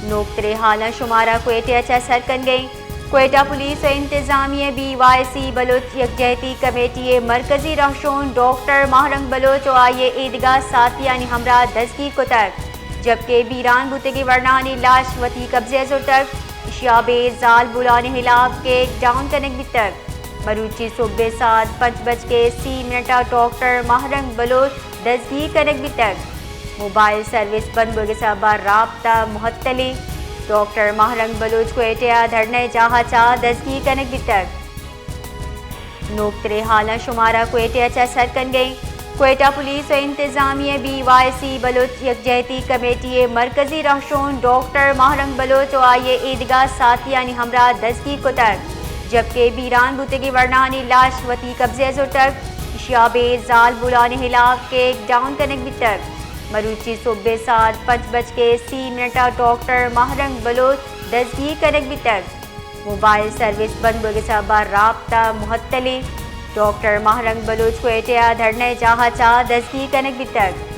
نوکتریں حالاں شمارا کوئٹہ ءَ چہ سر کنگیں۔ کوئٹہ پولیس ءُ انتظامیہ، بی وائی سی بلوچ یکجہتی کمیٹی ءِ مرکزی رہشون ڈاکٹر ماہرنگ بلوچ ءُ آئی ءِ ایدگہ ساتھیانی ہمراہ دزگیر کتگ، جبکہ بیران بوتگیں ورناہانی لاش وتی قبضہ ءَ زرتگ۔ ایشی ءَ ابید زالبولانی ہلاپ کریک ڈاؤن کنگ بیتگ۔ مروچی سہب ءِ ساعت پنچ بج کے سی منٹ ءَ ڈاکٹر ماہرنگ بلوچ دزگیر کنگ بیتگ۔ موبائل سروس بند بوگ ءِ سبب ءَ رابطہ معطل ایں۔ ڈاکٹر ماہرنگ بلوچ کوئٹہ ءَ دھرنہ ءِ جاہ ءَ چہ دزگیر کنگ بیتگ۔ نوکتریں حالاں شمارا کوئٹہ ءَ چہ سر کنگیں۔ کوئٹہ پولیس ءُ انتظامیہ، بی وائی سی بلوچ یکجہتی کمیٹی ءِ مرکزی رہشون ڈاکٹر ماہرنگ بلوچ ءُ آئی ءِ ایدگہ ساتھیانی ہمراہ دزگیر کتگ، جبکہ بیران بوتگیں ورناہانی لاش وتی قبضہ ءَ زرتگ۔ ایشی ءَ ابید زالبولانی ہلاپ کریک ڈاؤن کنگ بیتگ۔ مروچی سہب ءِ ساعت پنچ بج کے سی منٹ ءَ ڈاکٹر ماہرنگ بلوچ دزگیر کنگ بیتگ۔ موبائل سروس بند بوگ ءِ سبب ءَ رابطہ معطل ایں۔ ڈاکٹر ماہرنگ بلوچ کوئٹہ ءَ دھرنہ ءِ جاہ ءَ چہ دزگیر کنگ بیتگ۔